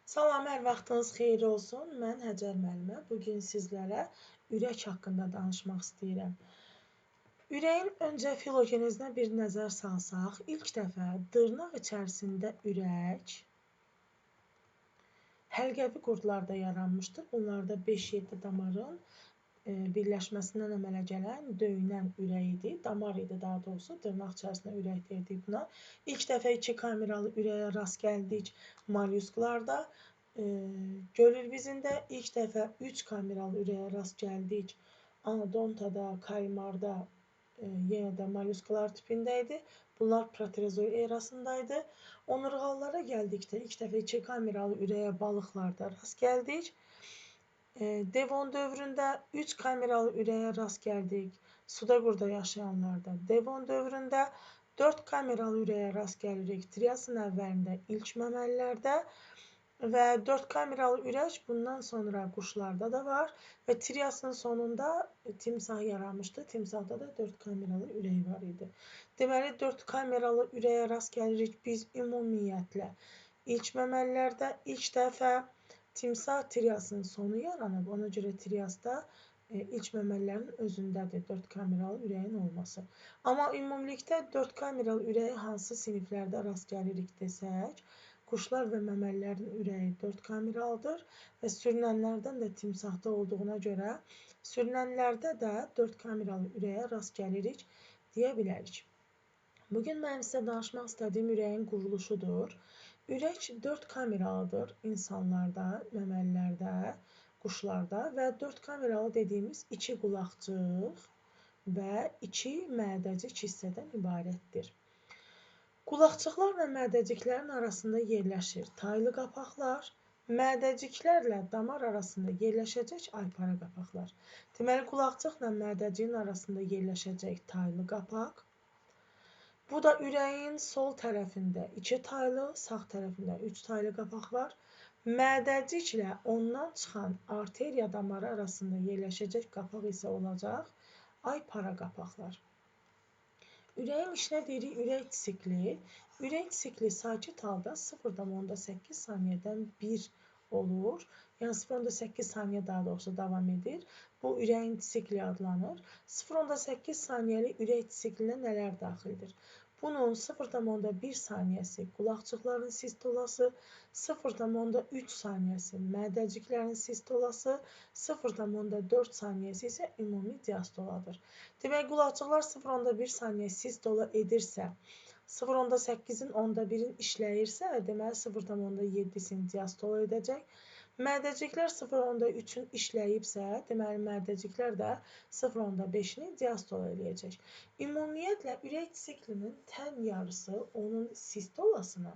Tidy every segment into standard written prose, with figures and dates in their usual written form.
Salam, hər vaxtınız xeyir olsun. Mən Həcər müəllimə. Bu gün sizlərə ürək haqqında danışmaq istəyirəm. Ürəyin öncə filogenezinə bir nəzər salsaq, ilk dəfə dırnaq içərisində ürək həlqəvi qurdlarda yaranmışdır. Bunlarda 5-7 damarın birləşməsindən əmələ gələn döyünən ürək idi. Damar idi daha doğrusu. Dırnaq içərisində ürək deyirdik buna. İlk dəfə 2 kameralı ürəyə rast gəldik mollyusklarda. Göl ilbizində ilk dəfə 3 kameralı ürəyə rast gəldik. Anodontada, kalmarda, yenə də mollyusklar tipində idi. Bunlar proterozoy erasındaydı. Onurğalılara gəldikdə ilk dəfə 2 kameralı ürəyə balıqlarda rast gəldik. Devon dövründə 3 kameralı ürəyə rast gəldik. Suda qurda yaşayanlarda Devon dövründə 4 kameralı ürəyə rast gəlirik. Triasın əvvəlində ilk məməlilərdə və 4 kameralı ürək bundan sonra quşlarda da var və Triasın sonunda timsah yaranmışdı. Timsahda da 4 kameralı ürək var idi. Deməli 4 kameralı ürəyə rast gəlirik biz ümumiyyətlə. İlk məməlilərdə ilk dəfə timsah Triasın sonu yaranıb. Ona görə Triasda ilk məməlilərin özündədir 4 kameralı ürəyin olması. Amma ümumilikdə 4 kameralı ürəyi hansı siniflərdə rast gəlirik desək, quşlar və məməlilərin ürəyi 4 kameralıdır və sürünənlərdən də timsahda olduğuna görə sürünənlərdə də 4 kameralı ürəyə rast gəlirik deyə bilərik. Bugün mənim sizə danışmaq istədiyim ürəyin quruluşudur. Ürək 4 kameralıdır insanlarda, məməlilərdə, quşlarda və 4 kameralı dediyimiz 2 qulaqcıq və 2 mədəcik hissədən ibarətdir. Qulaqcıqlarla mədəciklərin arasında yerləşir taylı qapaqlar, mədəciklərlə damar arasında yerləşəcək aypara qapaqlar. Deməli, qulaqcıqla mədəciyin arasında yerləşəcək taylı qapaq. Bu da ürəyin sol tərəfində 2 taylı, sağ tərəfində 3 taylı qapaq var. Mədəciklə ondan çıxan arteriya damarı arasında yerləşəcək qapaq isə olacaq aypara qapaqlar. Ürəyin işinə deyirik ürək sikli. Ürək sikli sakit halda 0,8 saniyədən 1 olur. Yəni 0,8 saniyə daha doğrusu davam edir. Bu ürəyin sikli adlanır. 0,8 saniyəlik ürək siklinə nələr daxildir? Bunun 0,1 saniyəsi qulaqcıqların sistolası, 0,3 saniyəsi mədəciklərin sistolası, 0,4 saniyəsi isə ümumi diastoladır. Demək, qulaqcıqlar 0,1 saniyə sistola edirsə, 0,8-in 1/10-in işləyirsə, deməli 0,7-sini diastola edəcək. Mədəciklər 0,3-ün işləyibsə, deməli mədəciklər də 0,5-ini diastola eləyəcək. Ümumiyyətlə, ürək siklinin tən yarısı onun sistolasına,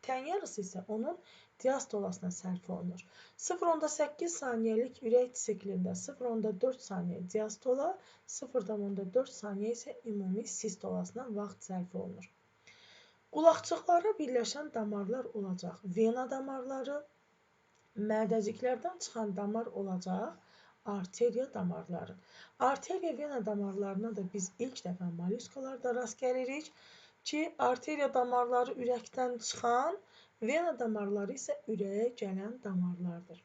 tən yarısı isə onun diastolasına sərf olunur. 0,8 saniyəlik ürək siklində 0,4 saniyə diastola, 0,4 saniyə isə ümumi sistolasına vaxt sərf olunur. Qulaqcıqlara birləşən damarlar olacaq vena damarları, mədəciklərdən çıxan damar olacaq arteriya damarları. Arteriya vena damarlarına da biz ilk dəfə mollyuskalarda rast gəlirik ki, arteriya damarları ürəkdən çıxan, vena damarları isə ürəyə gələn damarlardır.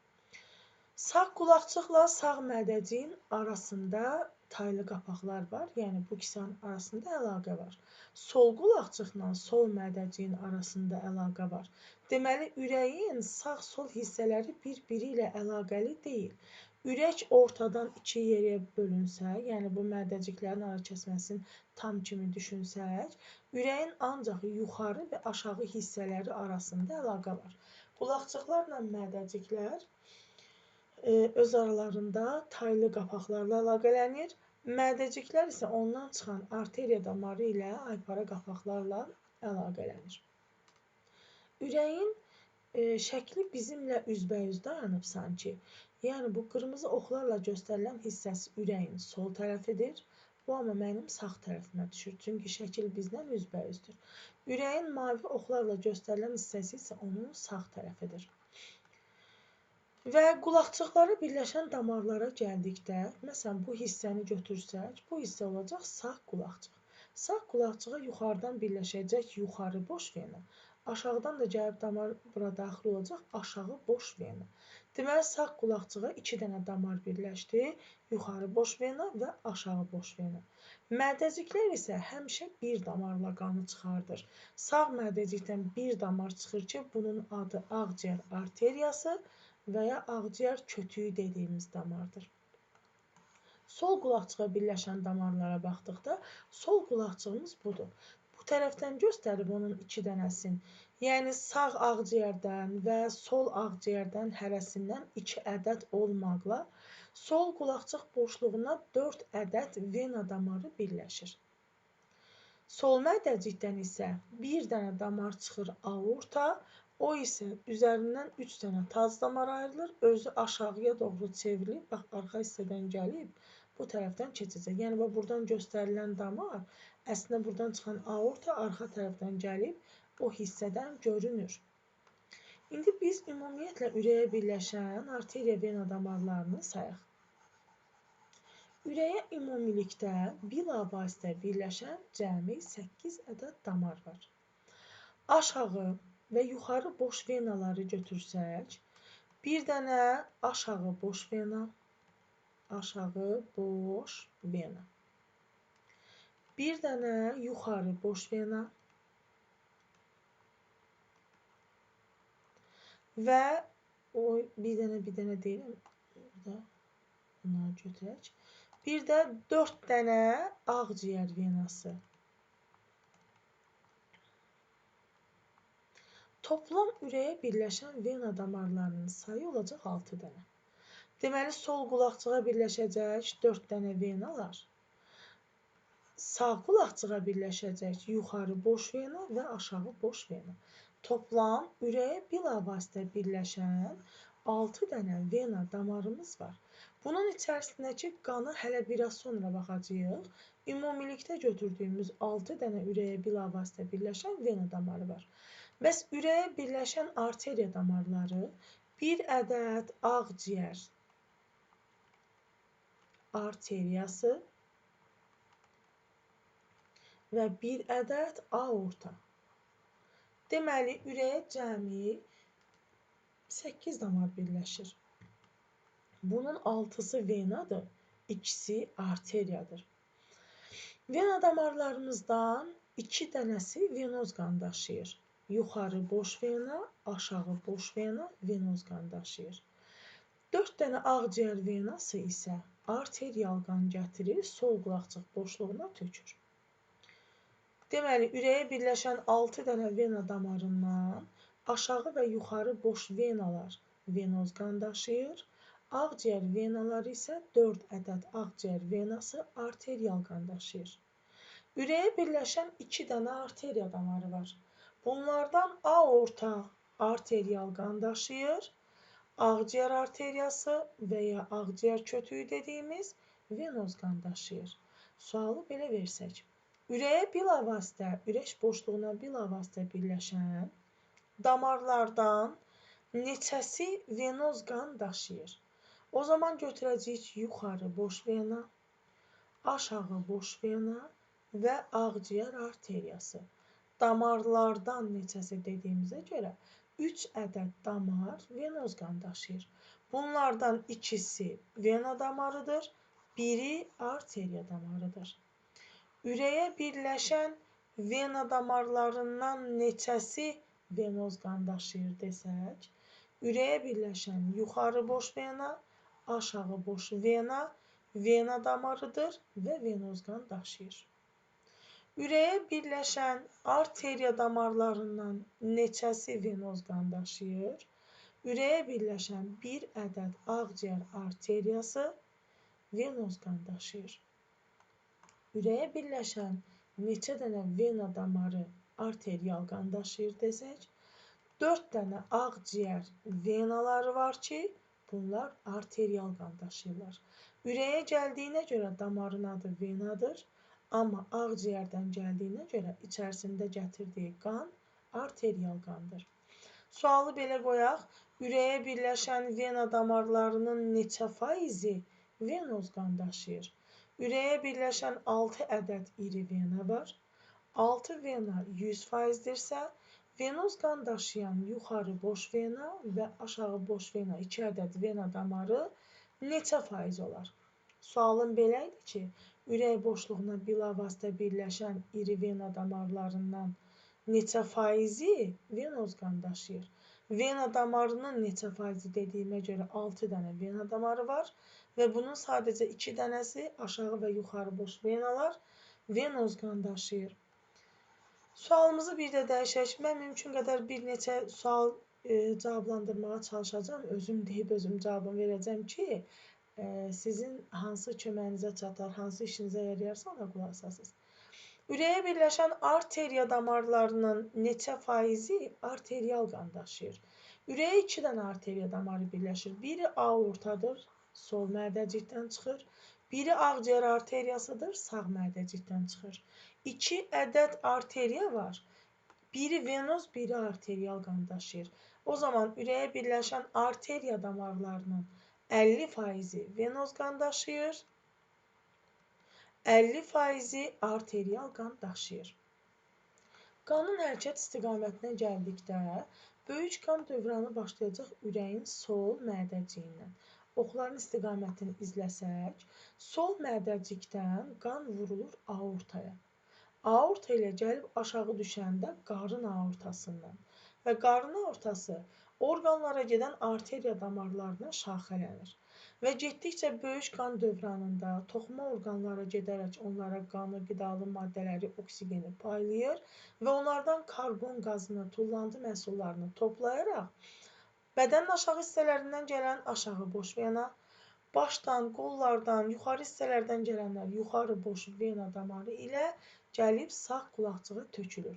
Sağ qulaqcıqla sağ mədəciyin arasında taylı qapaqlar var, yəni bu ikisinin arasında əlaqə var. Sol qulaqcıqla sol mədəciyin arasında əlaqə var. Deməli, ürəyin sağ-sol hissələri bir-biri ilə əlaqəli deyil. Ürək ortadan iki yerə bölünsə, yəni bu mədəciklərin ara kəsməsini tam kimi düşünsək, ürəyin ancaq yuxarı və aşağı hissələri arasında əlaqə var. Qulaqcıqlarla mədəciklər öz aralarında taylı qapaqlarla əlaqələnir. Mədəciklər isə ondan çıxan arteriya damarı ilə aypara qapaqlarla əlaqələnir. Ürəyin şəkli bizimlə üzbəyüz dayanıb sanki. Yəni bu qırmızı oxlarla göstərilən hissəsi ürəyin sol tərəfidir. Bu amma mənim sağ tərəfimə düşür. Çünki şəkil bizdən üzbəyüzdür. Ürəyin mavi oxlarla göstərilən hissəsi isə onun sağ tərəfidir. Və qulaqcıqlara birləşən damarlara gəldikdə, məsələn, bu hissəni götürsək, bu hissə olacaq sağ qulaqcıq. Sağ qulaqcığa yuxarıdan birləşəcək yuxarı boş vena. Aşağıdan da gəlib damar bura daxil olacaq aşağı boş vena. Deməli, sağ qulaqcığa 2 dənə damar birləşdi. Yuxarı boş vena və aşağı boş vena. Mədəciklər isə həmişə bir damarla qanı çıxardır. Sağ mədəcikdən bir damar çıxır ki, bunun adı ağciyər arteriyası və ya ağciyər kötüyü dediyimiz damardır. Sol qulaqcığa birləşən damarlara baxdıqda, sol qulaqcığımız budur. Bu tərəfdən göstərib onun 2 dənəsini. Yəni, sağ ağciyərdən və sol ağciyərdən hərəsindən 2 ədəd olmaqla sol qulaqcıq boşluğuna 4 ədəd vena damarı birləşir. Sol mədəcikdən isə bir dənə damar çıxır aorta, o isə üzərindən 3 dənə taz damar ayrılır, özü aşağıya doğru çevrilib, bax, arxa hissədən gəlib, bu tərəfdən keçəcək. Yəni, bax, buradan göstərilən damar, əslində buradan çıxan aorta arxa tərəfdən gəlib, o hissədən görünür. İndi biz ümumiyyətlə ürəyə birləşən arteriya vena damarlarını sayaq. Ürəyə ümumilikdə bilavasitə birləşən cəmi 8 ədəd damar var. Aşağı və yuxarı boş venaları götürsək, bir dənə aşağı boş vena, aşağı boş vena, bir dənə yuxarı boş vena və o bir dənə deyirəm, burada bunları götürək. Bir də 4 dənə ağciyər venası. Toplam ürəyə birləşən vena damarlarının sayı olacaq 6 dənə. Deməli, sol qulaqcığa birləşəcək 4 dənə venalar, sağ qulaqcığa birləşəcək yuxarı boş vena və aşağı boş vena. Toplam ürəyə bilavasitə birləşən 6 dənə vena damarımız var. Bunun içərisindəki qana hələ biraz sonra baxacağıq. Ümumilikdə götürdüyümüz 6 dənə ürəyə bilavasitə birləşən vena damarı var. Bəs ürəyə birləşən arteriya damarları bir ədəd ağciyər arteriyası və bir ədəd aorta. Deməli, ürəyə cəmi 8 damar birləşir. Bunun 6-sı venadır, 2-si arteriyadır. Vena damarlarımızdan 2 dənəsi venoz qan daşıyır. Yuxarı boş vena, aşağı boş vena venoz qan daşıyır. 4 dənə ağciyər venası isə arterial qan gətirir, sol qulaqcıq boşluğuna tökür. Deməli, ürəyə birləşən 6 dənə vena damarından aşağı və yuxarı boş venalar venoz qan daşıyır. Ağciyər venaları isə 4 ədəd ağciyər venası arterial qan daşıyır. Ürəyə birləşən 2 dənə arteriya damarı var. Bunlardan aorta arterial qan daşıyır, ağciyər arteriyası və ya ağciyər kötüyü dediyimiz venoz qan daşıyır. Sualı belə versək, ürəyə bilavasitə, ürək boşluğuna bilavasitə birləşən damarlardan neçəsi venoz qan daşıyır? O zaman götürəcəyik yuxarı boş vena, aşağı boş vena və ağciyər arteriyası. Damarlardan neçəsi dediyimizə görə 3 ədəd damar venoz qan daşıyır. Bunlardan ikisi vena damarıdır, biri arteriya damarıdır. Ürəyə birləşən vena damarlarından neçəsi venoz qan daşıyır desək, ürəyə birləşən yuxarı boş vena, aşağı boş vena, vena damarıdır və venoz qan daşıyır. Ürəyə birləşən arteriya damarlarından neçəsi venoz qan daşıyır? Ürəyə birləşən bir ədəd ağciyər arteriyası venoz qan daşıyır. Ürəyə birləşən neçə dənə vena damarı arterial qan daşıyır desək, 4 dənə ağciyər venaları var ki, bunlar arterial qan daşıyırlar. Ürəyə gəldiyinə görə damarın adı venadır, amma ağciyərdən gəldiyinə görə içərisində gətirdiyi qan arterial qandır. Sualı belə qoyaq, ürəyə birləşən vena damarlarının neçə faizi venoz qan daşıyır? Ürəyə birləşən 6 ədəd iri vena var. 6 vena 100%-dirsə, venoz qan daşıyan yuxarı boş vena və aşağı boş vena 2 ədəd vena damarı neçə faiz olar? Sualım belə idi ki, ürək boşluğuna bilavasitə birləşən iri vena damarlarından neçə faizi venoz qan daşıyır? Vena damarının neçə faizi dediyimə görə 6 dənə vena damarı var və bunun sadəcə 2 dənəsi aşağı və yuxarı boş venalar venoz qan daşıyır. Sualımızı bir də dəyişək. Mən mümkün qədər bir neçə sual cavablandırmağa çalışacağam. Özüm deyib özüm cavabını verəcəm ki, sizin hansı köməyinizə çatar, hansı işinizə yarayarsa ona qulaq asasınız. Ürəyə birləşən arteriya damarlarının neçə faizi arterial qan daşıyır? Ürəyə 2 dənə arteriya damarı birləşir. Biri aortadır, sol mədəcikdən çıxır. Biri ağciyər arteriyasıdır, sağ mədəcikdən çıxır. 2 ədəd arteriya var. Biri venoz, biri arterial qan daşıyır. O zaman ürəyə birləşən arteriya damarlarının 50%-i venoz qan daşıyır, 50%-i arterial qan daşıyır. Qanın hərəkət istiqamətinə gəldikdə, böyük qan dövranı başlayacaq ürəyin sol mədəciyindən. Oxların istiqamətini izləsək, sol mədəcikdən qan vurulur aortaya. Aorta ilə gəlib aşağı düşəndə qarın aortasından və qarın aortası orqanlara gedən arteriya damarlarına şaxələnir. Və getdikcə böyük qan dövranında toxuma orqanlara gedərək onlara qanı, qidalı maddələri, oksigeni paylayır və onlardan karbon qazını, tullantı məhsullarını toplayaraq bədənin aşağı hissələrindən gələn aşağı boş vena, başdan, qollardan, yuxarı hissələrdən gələnlər yuxarı boş vena damarı ilə gəlib sağ qulaqcığa tökülür.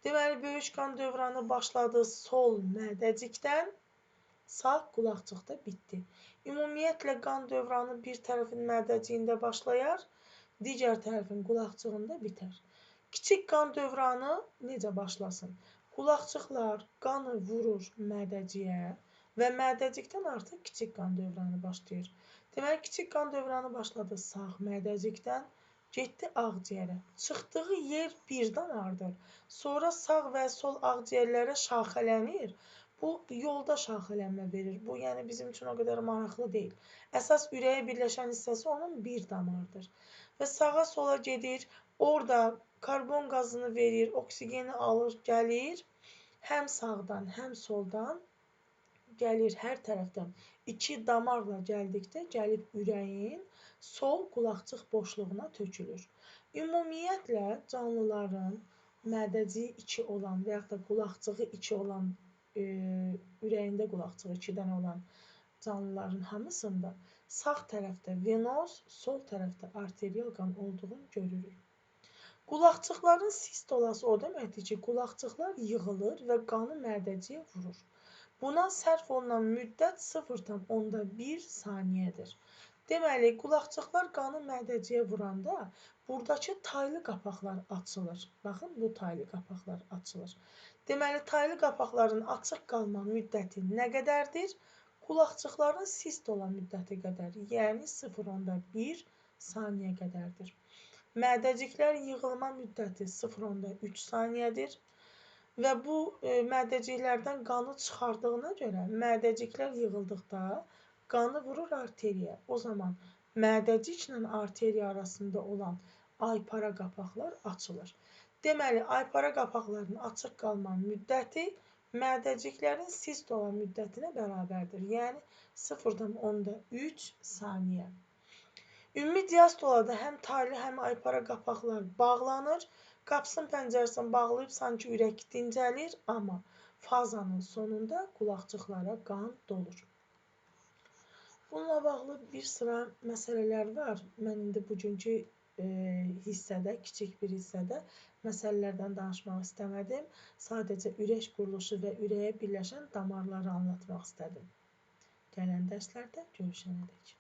Deməli, böyük qan dövranı başladı sol mədəcikdən, sağ qulaqcıqda bitdi. Ümumiyyətlə, qan dövranı bir tərəfin mədəciyində başlayar, digər tərəfin qulaqcığında bitər. Kiçik qan dövranı necə başlasın? Qulaqcıqlar qanı vurur mədəciyə və mədəcikdən artıq kiçik qan dövranı başlayır. Deməli, kiçik qan dövranı başladı sağ mədəcikdən, getdi ağciyərə. Çıxdığı yer bir damardır. Sonra sağ və sol ağciyərlərə şaxələnir. Bu, yolda şaxələnmə verir. Bu, yəni bizim üçün o qədər maraqlı deyil. Əsas ürəyə birləşən hissəsi onun bir damardır. Və sağa sola gedir, orada karbon qazını verir, oksigeni alır, gəlir. Həm sağdan, həm soldan gəlir hər tərəfdən. İki damarla gəldikdə gəlib ürəyin sol qulaqcıq boşluğuna tökülür. Ümumiyyətlə, canlıların mədəciyi 2 olan və yaxud da qulaqcığı 2 olan, ürəyində qulaqcığı 2 dənə olan canlıların hamısında sağ tərəfdə venoz, sol tərəfdə arterial qan olduğunu görürük. Qulaqcıqların sistolası o deməkdir ki, qulaqcıqlar yığılır və qanı mədəciyə vurur. Buna sərf olunan müddət 0,1 saniyədir. Deməli, qulaqcıqlar qanı mədəciyə vuranda buradakı taylı qapaqlar açılır. Baxın, bu taylı qapaqlar açılır. Deməli, taylı qapaqların açıq qalma müddəti nə qədərdir? Qulaqcıqların sistola müddəti qədər, yəni 0,1 saniyə qədərdir. Mədəciklər yığılma müddəti 0,3 saniyədir. Və bu mədəciklərdən qanı çıxardığına görə mədəciklər yığıldıqda qanı vurur arteriya. O zaman mədəciklə arteriya arasında olan aypara qapaqlar açılır. Deməli, aypara qapaqlarının açıq qalma müddəti mədəciklərin sistola müddətinə bərabərdir. Yəni 0,3 saniyə. Ümumi diastolada həm taylı, həm aypara qapaqlar bağlanır. Qapısın pəncərəsini bağlayıb sanki ürək dincəlir, amma fazanın sonunda qulaqcıqlara qan dolur. Bununla bağlı bir sıra məsələlər var. Mən indi bugünkü hissədə, kiçik bir hissədə məsələlərdən danışmaq istəmədim. Sadəcə ürək quruluşu və ürəyə birləşən damarları anlatmaq istədim. Gələn dərslərdə görüşənədək.